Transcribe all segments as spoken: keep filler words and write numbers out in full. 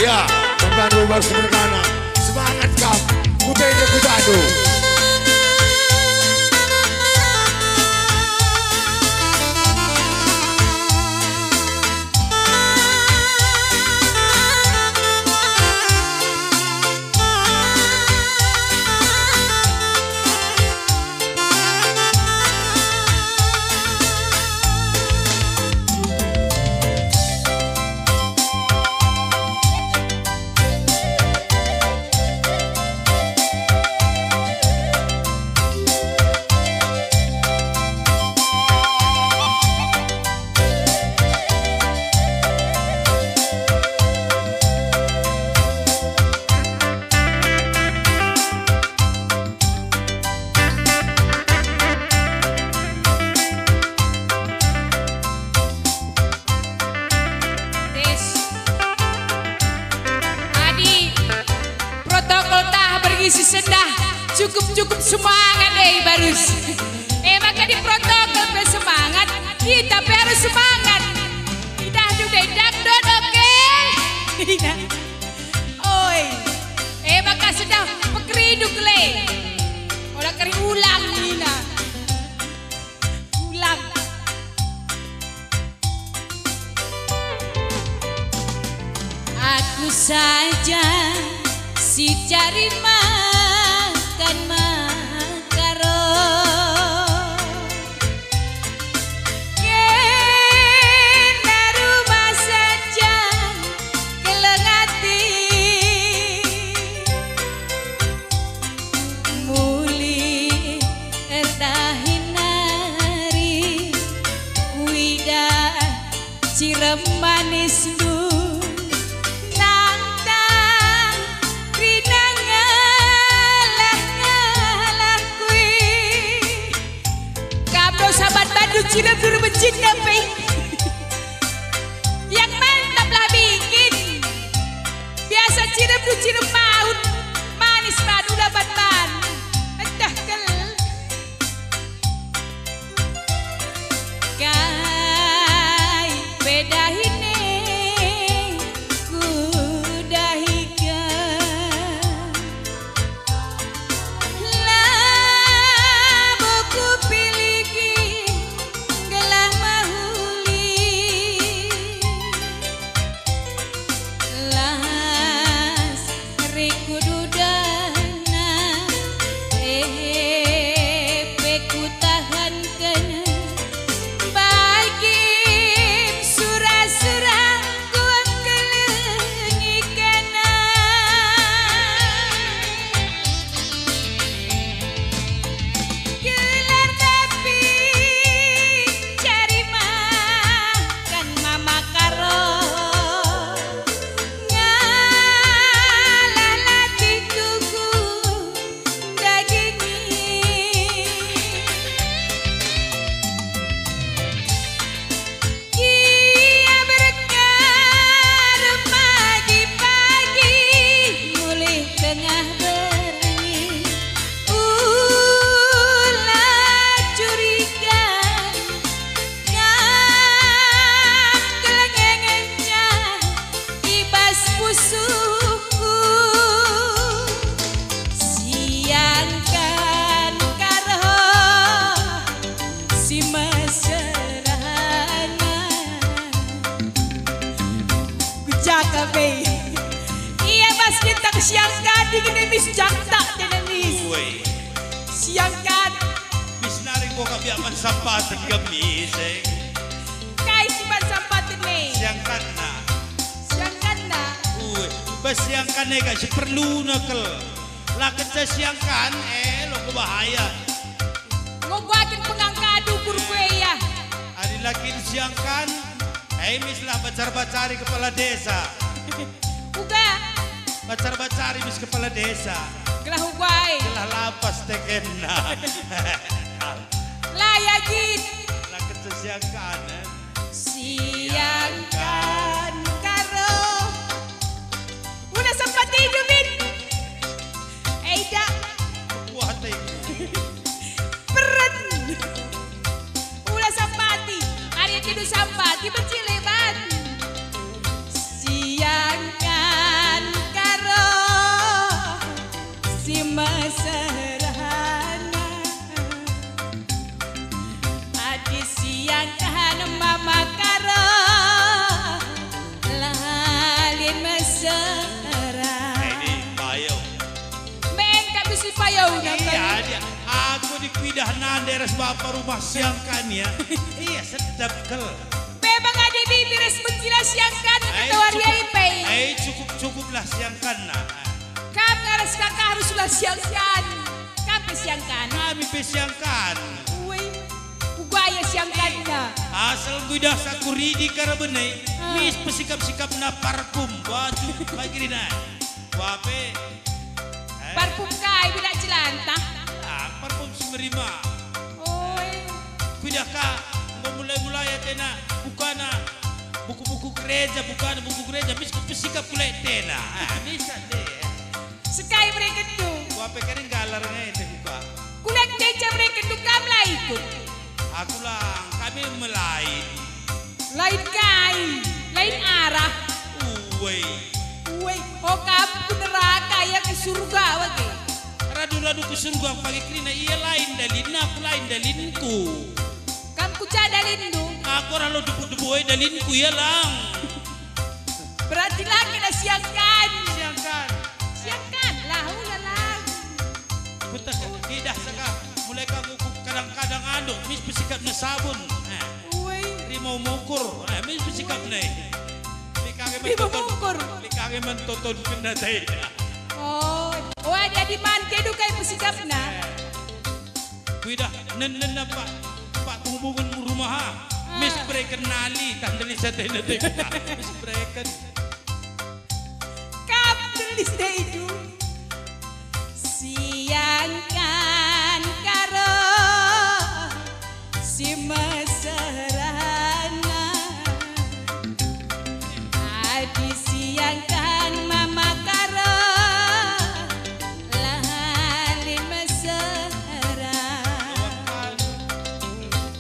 Ya, Bang Danu baru sebenarnya. Semangat kam. Kutenda ku Danu. Tes. Adi protokol tah bergisi sendah, cukup-cukup semangat deh barus. E maka di protokol pe semangat, kita pe harus semangat. Idah juga idah dot, oke? Oi. E maka sendah pekerindu kele. Ola keri ulang nina. Ulang. Aku saja si cari makan makaron. Enda rumah saja keleng ati. Mulih erdahin nari, kuidah cirem manisndu, nangtang kerina ngalah-ngalah kui. Kam do saban bandu cirem duru becin dapei. Yang mantap lah bikin. Biasa cirem du cirem maut, manis bandu laban man. Entah kel. Kai pe dahine kudahiken. Labo kupiliki gelah mehuli. Las rikut udahna, e pe kutahanken. Bagim sura-sura kuengkelengi kena. Gelar tapi cari makan mama karo. Ngalah latih tugu dagingi. Ia berkar pagi-pagi, mulih tengah berngi. Ula curiga, ngam kelengengenca i bas pusuhku. Siangkan karo si meseranan. Ku jaka pe. Ia bas nyentak siangkan dingen mis jangtak dingen mis. Uwe. Siangkan. Mis nari ko ka biak man sampaten gemis, eh. Kai si man sampaten e? Siangkanna. Siangkanna. Uwe. Bas siangkan e ka si perluna kel. La kenca siangkan, eh, lo ku bahaya. Ngogo akin pengangkadu kur kue ya. Adi la kin siangkan, eh, mislah bacar-bacari kepala desa. Uga. Bacar-bacari mis kepala desa. Gelah uga e. Gelah lapas tekenna. La ya gin. La kenca siangkan, eh. Siangkan karo. Ula sampati, Dubin. Eda. Wah, teh. Peren. Ula sampati. Ari ate du sampati, becik leban. Siangkan Dah nande ras bapa rumah siangkan ya. Iya, sedap kal. Memang adi bibi ras mengkila siangkan, ai, ketua cukup, riai pe. Ai, cukup, cukuplah siangkanna. Kam ras kakak haruslah siangkan. Kam pe siangkan. Kami pe siangkan. Ui, uga ia siangkanna. Asal kuidah sakuridi kara bene, ah, mis pesikap-sikapna parfum, baju, bagirina. Wape. Eh. Parfum kai, bedak jelantah? Ah, parfum si merima. Oi. Kuidah ka, enggo mulai-mulai atena, bukana buku-buku gereja, bukana buku gereja, mis kupesikap kula atena. Ah, bisa deh. Sekai berekenndu. Wape kari nggalar ngai teh buka. Kula ndeca berekenndu kam la ikut. Aku lang, kami melain. Lain kai, lain arah. Uwei. Uwei, o kam ku neraka, ia ku surga wage. Radu-radu ku surga pagi kerina, ia lain dalinna, aku lain dalinku. Kam ku ja dalinndu? Aku ora lo debu-debu e dalinku, ia lang. Berarti la kena siangkan. Siangkan. Siangkan, lah, ulalah. Kuta-, tidak saka, mulai ka ngukur kadang-kadang anu, mis pesikapna sabun. Eh. Ui. Rimau mukur, eh, mis pesikapna. Rimau mukur. Lik age mentoton kena teh. Oh, wah, jadi man kedu kai pesikapna. Kuidah, nen-, nenna pak, pak hubungan rumah, ah. Mis bereken nali, tah ndelis atena teh. Mis bereken. Kam ndelis deh itu. Siangkan karo si meserana. Adi siangkan mama karo, la lit mesera.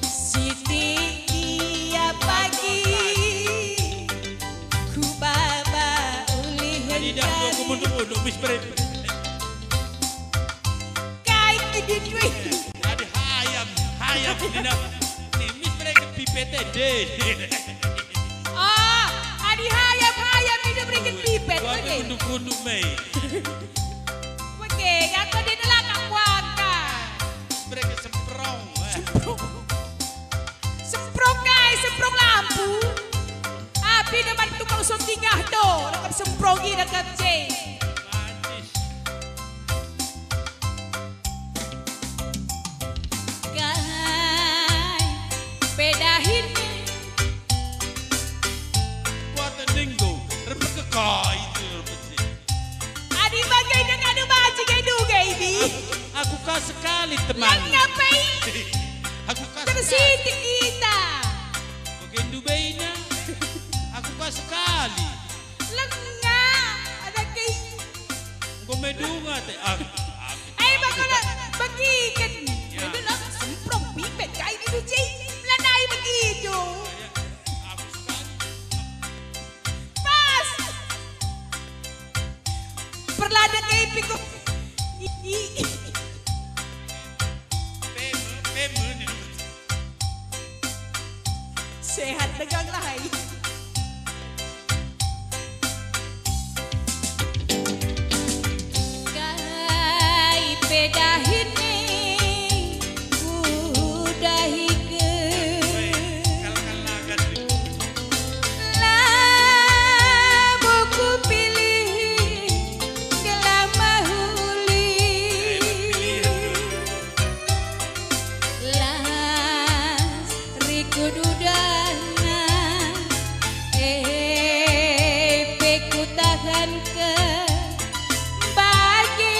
Siti ia pagi ku baba ulihen. Adi dah kari. Aku munduk-munduk, mis bere. Kai kiditui. Adi hayam, hayam, nina. Ni, mis bere ke pipet e, deh. Oh, adi hayam, hayam, nina bere ke pipet, wah, oke. Munduk-munduk, mei. Oke, gato di nelaka kuangka. Mereka semprong, eh. Semprong. Semprong kai, semprong lampu. Api deman tukang usung tingah do, rekap semprong i rekap je. Mancis. Kai pedahin. Kuat ending do, repek kai itu, repek si. Adi bage dengan adu banci kai duga ibi. Aku, aku ka sekali, teman. Lang ngapai? Aku ka sekali. Tersitik kita. Bage ndu baina. Aku ka sekali. Lenga. Ada kai. Enggo medunga te. Aku, aku. Ai, bangkula, begiken. Ya. Itu lah semprong pipet kai di duci. Melanai begitu. Ya, aku sekali. Pas! Perlada kepi ku. I, i, i. Peme, peme ni. Sehat degang lahai. Kai pe dahin e kudahiken. Labo kupilih gelah mehuli. Las rikut udahna, e pe kutahanken. Bagi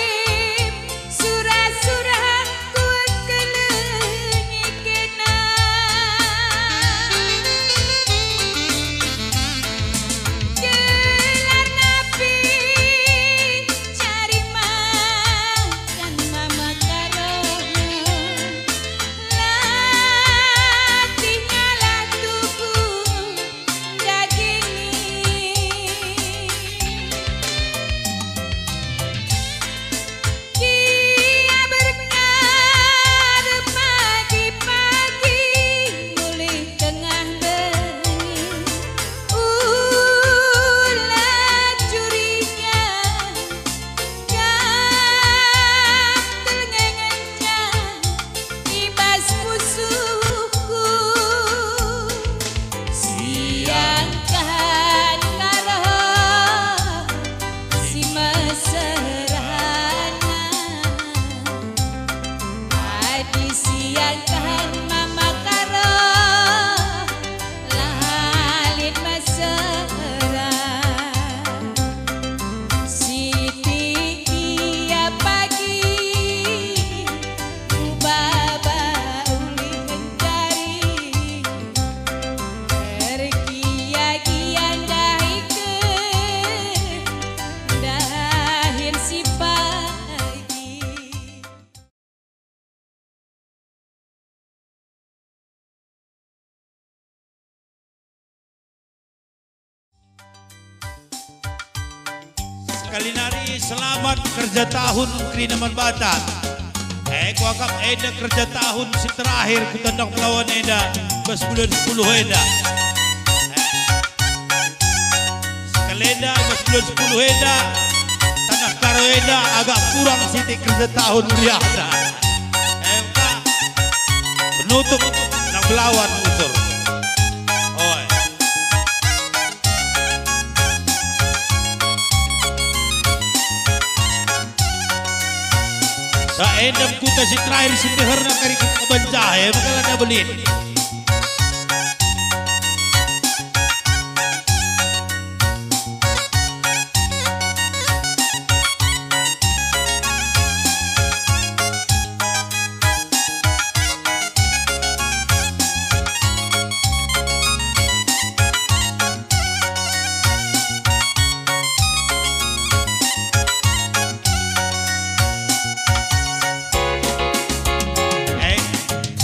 sura-sura kuengkelengi kena. Gelar napi cari makan mama karo. Latih ngalah Sekali nari selamat kerja tahun kerina man banta. Eh, kuakap enda kerja tahun si terakhir kutandang pelawan enda bas bulan sepuluh enda. Eh, sekalenda bas bulan sepuluh enda, tanah Karo enda agak kurang sitik kerja tahun meriahna. Eh, Pak, penutup nang belawan ukur. Oi. Sa endam kuta si terakhir si deherna kari kuta banjahe, maka lada belit. Eh,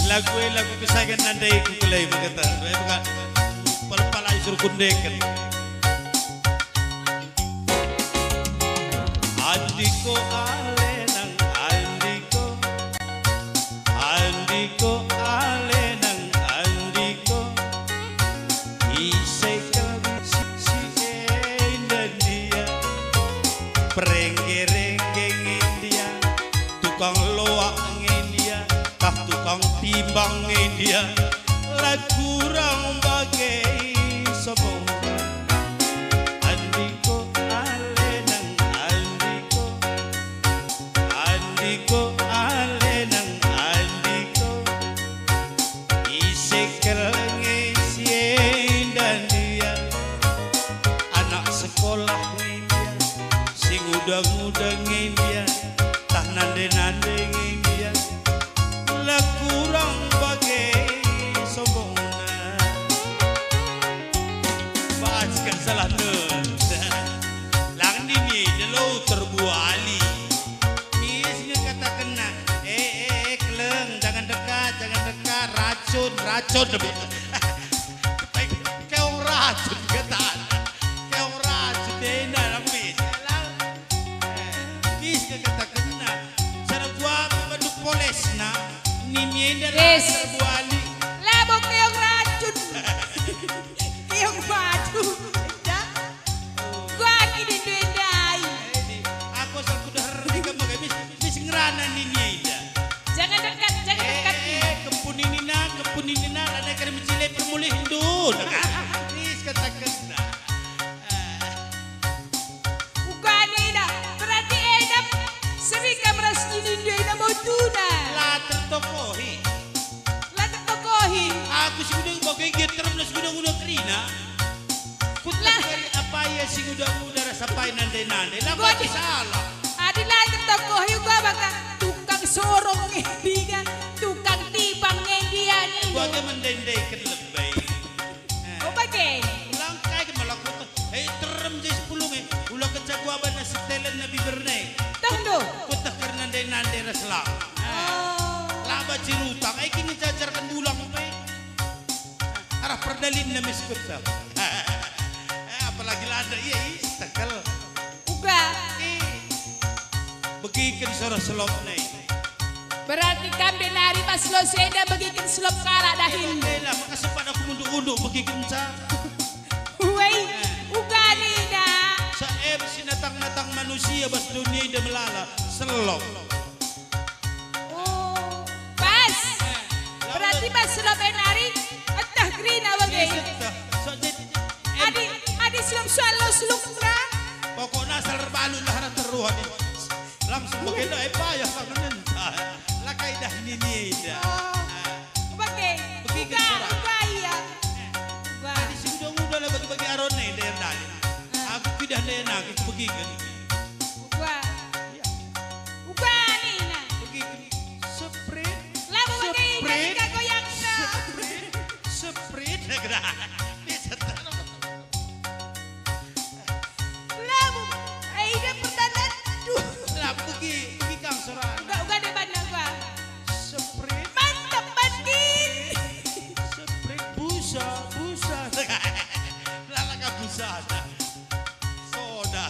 lagu e lagu kesayangen nandai ku kelai meketa. Bae maka pal-pal ai suruh kundeken. Andiko ale nang andiko, andiko ale nang andiko, ise kal si, si enda ndia, perengge-rengge nge ndia, tukang loak nge ndia, tah tukang timbang nge ndia, la kurang bage sombong. Andiko ale nang andiko, andiko ale nang andiko, ise kal nge si enda ndia, anak sekolah nge ndia, si nguda-nguda nge ndia, tah nande-nande nge ndia, la kurang bage sombongna. Bas kan salah nun. Lang nini delo terbuali. Mis nge katakenna, eh, eh, eh, keleng, jangan dekat, jangan dekat, racun, racun. Keong racun, kata. Keong racun, denda, lapis. Lang. Eh, mis nge katakenna. Sada gua pe bandu polesna, nini enda la terbuali. Labo keong racun. Keong batu. Enda. Gua agi nindu enda ai. Eh, di, aku asal kudeher nika mega mis, mis ngerana nini enda. Jangan dekat, jangan dekat. Eh, kempun ninina, kempun ninina, lanai kari mecile permulihndu. Mis katakenna. Eh. Uga nina, berarti enda sering kam ras ninindu enda motuna. La tertokohi. La tertokohi. Aku si nguda bage gia terem ras nguda-nguda kerina. Kutegeri apai ia si nguda-nguda ras apai nande-nande. La bage salah. Adi la tertokohi uga maka tukang sorong nge ndia, tukang timbang nge ndia nindu. Bage mendendeken lebe. Eh. Oh, bage. Ulang kai ke melakukan. Eh, terem je sepuluh nge. Ula kenca kuaba na setelen na biberne. Tentu. Kueteh kerna nande-nande ras lang. Eh. Oh. Laba cirutang. Eh, kin ngejajarken ulang pe. Arah perdalinna mis kueteh. Eh, apalagi lada ia, ih, tekel. Uga. Eh. Begiken sora selop ne. Berarti kam nari bas los enda begiken selop kalak dahin. Ela, maka sempat aku unduk-unduk begiken sa. Wei, uga nina. Saem si natang-natang manusia bas dunia enda melala, selop. Oh, pas. Berarti bas selop e nari, eteh kerina bage. Adi, adi selop sual los lukna. Pokokna asal erbalu lah arah teruh adi. Langsung bage doa e payah kal ngenca. La kai dah nini enda. Oh. Ah. Bage. Begiken uga, sora. Uga ia. Uga. Adi si nguda-nguda la bagi-bagi aron e enda erdalin. Ah. Aku pidah enda aku begiken. Uga. Ya. Uga nina. Begiken. Seprit. Labo bage enda. Seprit. Nika goyangna. Seprit. Seprit. Bisa terus. Labo, eh, ida pertanda, duh. Lah, begi, begi kang sora. Uga, uga deba naba. Seprit. Mantap, Bandit. Seprit, busa, busa. Lala ka busa. Soda.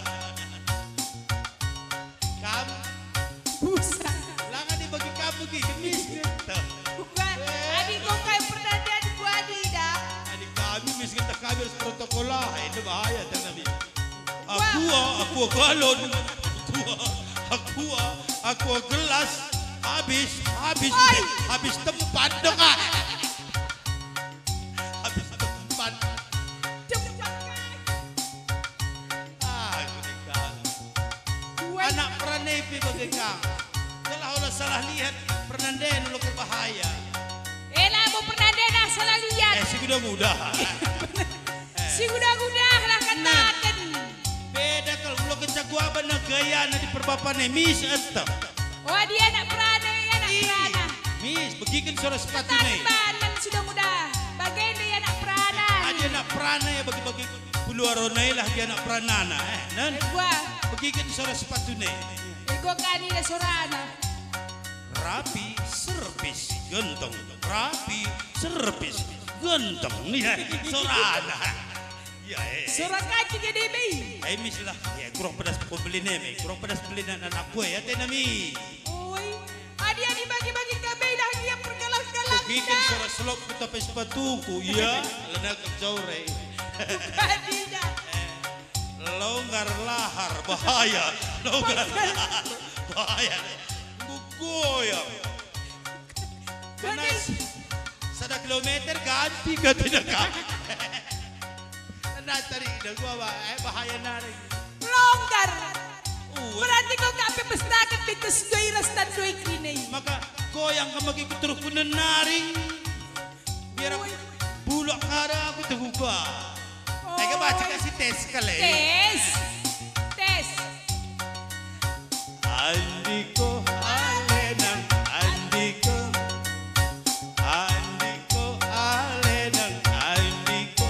Sekolah, eh, enda bahaya, tah nami. Aqua, aqua galon. Aqua, aqua, aqua gelas. Habis, habis, oi, habis tempat dong, ah. Habis tempat. Cepat, Kak. Ah, aku nikah. Anak perana pe bage kang. Gelah ola salah lihat, pernanden ulo berbahaya. Eh, labo pernanden ah salah lihat. Eh, si muda-muda. Si muda-muda lah kataken. Beda kal ulo kenca kuaba na gayana di perbapan e, mis eteh. Oh, dia anak perana, ya, anak perana. Mis, begiken suara sepatuna. Kataken banen si muda-muda. Bagenda ya anak perana. Adi anak perana ya bagi-bagi. Puluh arona lah dia anak peranana, eh, nen. Eh, gua. Begiken suara sepatuna. Eh, gua kani lah suarana. Rapi, serpis, genteng. Rapi, serpis, genteng. Ya, suarana. Ya, eh. Suara kancing ya, Debi. Eh, mis lah. Ya, kurang pedas pembelin, eh, mi. Kurang pedas pembelin anak gue, ya, tenami. Oi. Adi-adi bagi-bagi ka bei lah gia pergelas-gelas. Kukiken suara selop ku tape sepatuku, iya, lena kejore. Adi ja. Eh, longgar lahar, bahaya. Longgar lahar, bahaya. Enggo goyang. Kena s-, sada kilometer ganti ka tidak ka. Kena tadi dah gua, bah, eh, bahaya nari. Longgar. Uh. Berarti kau gak pe pestaken bengkes doi ras tan doi kerina i. Maka goyang ka megi ku terus ku nenaring. Biar aku bulak kada aku teguga. Oh. Ega baca kasih tes kali. Tes. Tes. Andiko alenang, andiko. Andiko alenang, andiko.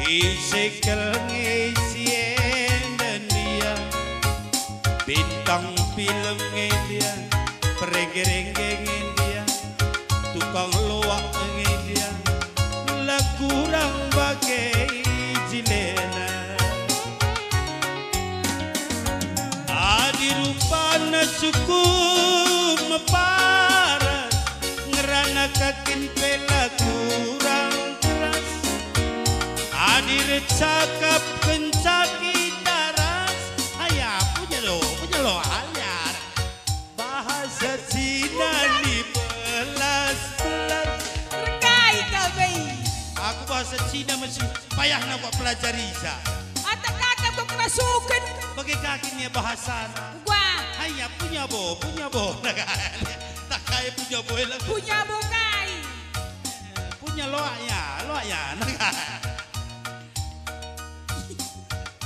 Ise kal nge si enda ndia, bintang film nge ndia, perengge-rengge nge ndia, tukang loak nge ndia, la kurang bage jilena. Adi rupana cukup meparas, ngerana kakin pe la kurang keras. Adi ercakap kenca kita ras, aya punya lo, punya lo aliar. Bahasa Cina ni belas-belas. Engkai ka bei? Aku bahasa Cina mesti payahna kuak pelajari sa. Ata kata kau kerasuken. Bage kakin ia bahasana. Gua. Hanya punya bo, punya bo. Tak kaya punya bo lah. Punya bo kai. Punya loaknya, loaknya.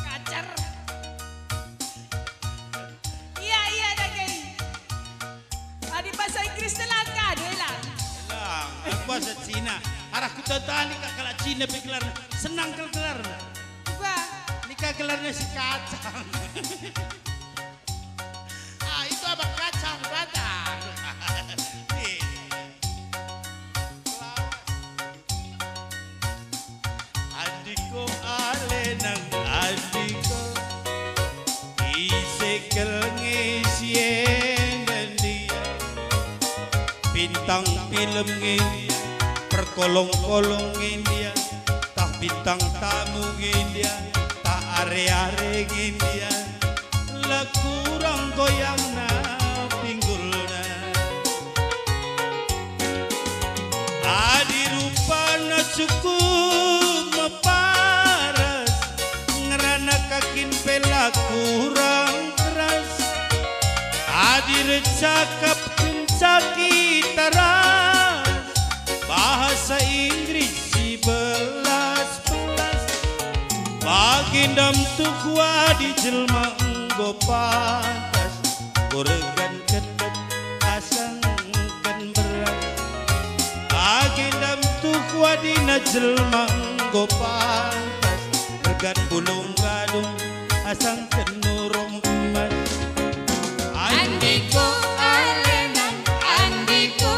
Kacar. Iya, iya, dage. Adi bahasa Inggris telah ka, doi lah. Lang, aku bahasa Cina. Arah ku tali ka kalak Cina pe gelarna. Senang kal gelarna. Apa? Nika gelarna si kacang. Ah, itu abang kacang batang. Nih. Andiko alenang andiko, ise kal nge si enda ndia, bintang film nge ndia, perkolong-kolong nge ndia, tah bintang tamu nge ndia, tah are-are nge ndia. La kurang goyangna pinggulna. Adi rupana cukup meparas, ngerana kakin pe la kurang keras. Adi ercakap kenca kita ras, bahasa Inggris si belas-belas. Bagi ndam tuhu adi jelma enggo pantas, enggo regan ketet asangken beras. Bagi ndam tuhu adina jelma enggo pantas, regan bulung gadung asangken nurung emas. Andiko alenang, andiko.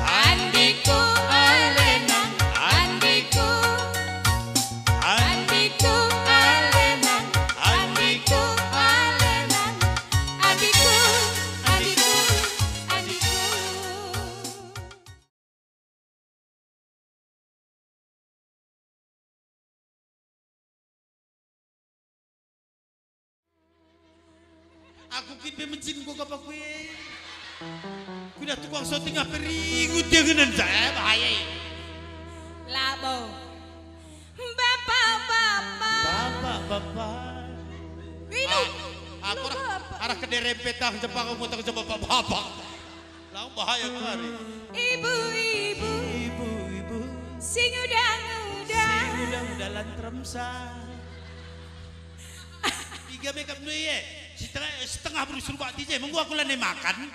Andiko alenang, andiko. Andiko alenang, andiko alenang, andiko, andiko, andiko. Aku kin pe mencin gua kapa kue. Kuda tukang syuting apa ringut dia ngenen, eh, bahaya. Labo. Bapak-bapak. Bapak-bapak. Inu. Ah, aku arah, arah ke derempet tah jepang, aku tah jepang bapak-bapak. Lang bahaya kari. Ibu-ibu. Ibu-ibu. Sing udah-udah. Sing udah-udah lan teremsa. Iga mekap nui e. Setengah, setengah beru suruh bakti je. Menggu aku lanai makan.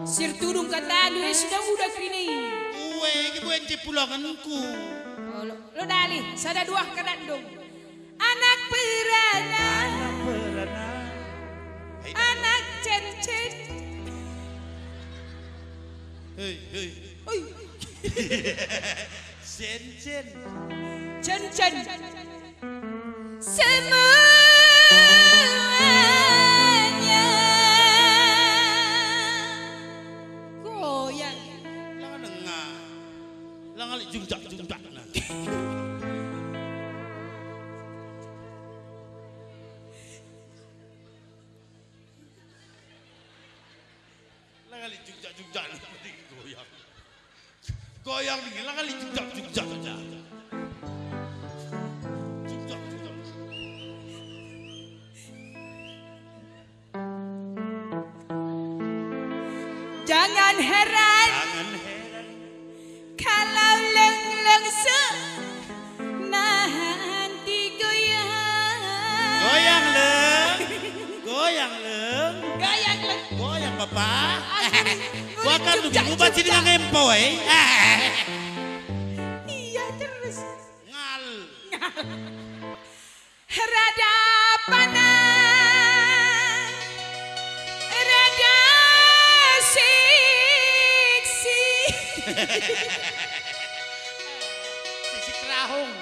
Sir tudung kata nui sudah udah kini. Ue, iga buen je pulanganku. Oh, lo, lo dali. Sada dua kena dong. Anak peranak. Anak peranak. Anak cencen. Hei, hei. Oi. Cencen. Cencen. Semuanya goyang. Lang dengar. Lang alik jungkak-jungkakna. Lang alik jungkak-jungkakna, goyang. Goyang nih, lang alik jungkak-jungkakna. Jungkak-jungkak. Jangan heran. Jangan heran. Kalau lengleng se nahan digoyang. Goyang, Leng. Goyang, Leng. Goyang, Leng. Goyang, Papa. Aku Bahkan lebih ngubat sini ngempo, eh. Iya, terus. Ngal. Ngal. Rada panas, rada seksi. Seksi kerahung.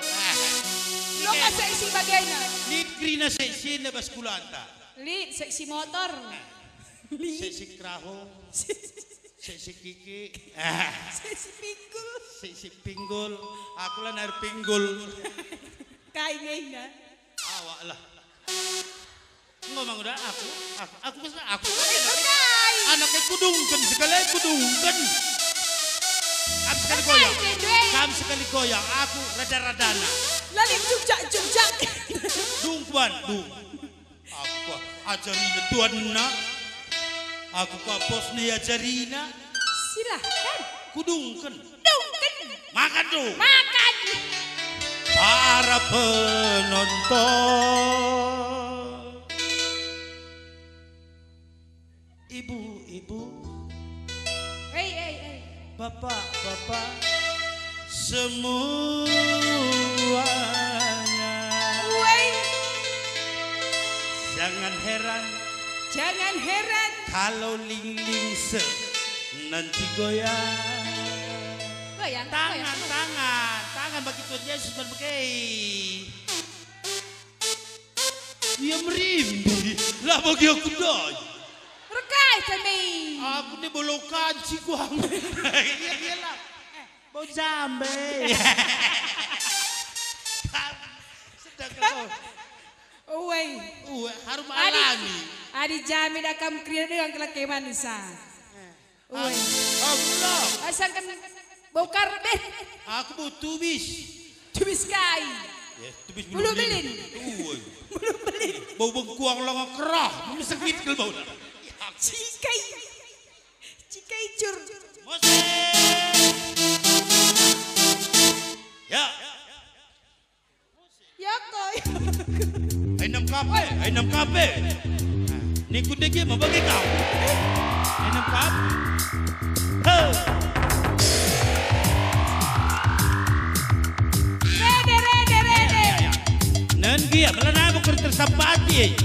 Lo ka seksi bagena. Lit kerina seksi enda bas kulanta. Lit seksi motor. Lit. Seksi kerahung. Seksi kiki. Seksi pinggul. Seksi pinggul. Aku lanai erpinggul. Kai nge enda? Awak lah. Enggo mang udah aku, aku, aku kesel, aku. Kai? Anak e kudungken, sekali kudungken. Kam sekali goyang. Kai, Dek? Kam sekali goyang, aku rada-radana. Lali jujak-jujak. Dung, Tuan, dung. Aku ajarina tuanna. Aku ka bosna ajarina. Silahkan. Kudungken. Dungken. Makan tu. Makan. Para penonton. Ibu-ibu. Hei, hei, hei. Bapak-bapak, semuanya. Woi. Jangan heran. Jangan heran. Kalau lingling se nanti goyang. Goyang, tangan, goyang. Tangan, tangan bagi Tuhan Yesus berbagai. Ia merimbi, lah bagi aku dai. Rekai kami. Aku ni bolo kanci kuang. Iya, iyalah. Bau jambe. Sedang kau. Uwe. Uwe, harum alami. Adi jambe dah kam kerina dengan kelake mansa. Uwe. Aku lah. Asangken bau karbit. Aku bau tubis. Tubis kai? Ya, tubis bulu belin. Uwe. Bulu belin. Bau bengkuang langa kerah, mesegit kal bau. Cikai. Cikai cur. Musik. Ya. Ya, koi. Ai enam kape, ai enam kape. Ni ku dege ma bagi kau. Ai enam kap. He. Rede, rede, rede. Nen gia, melana bukan tersampati.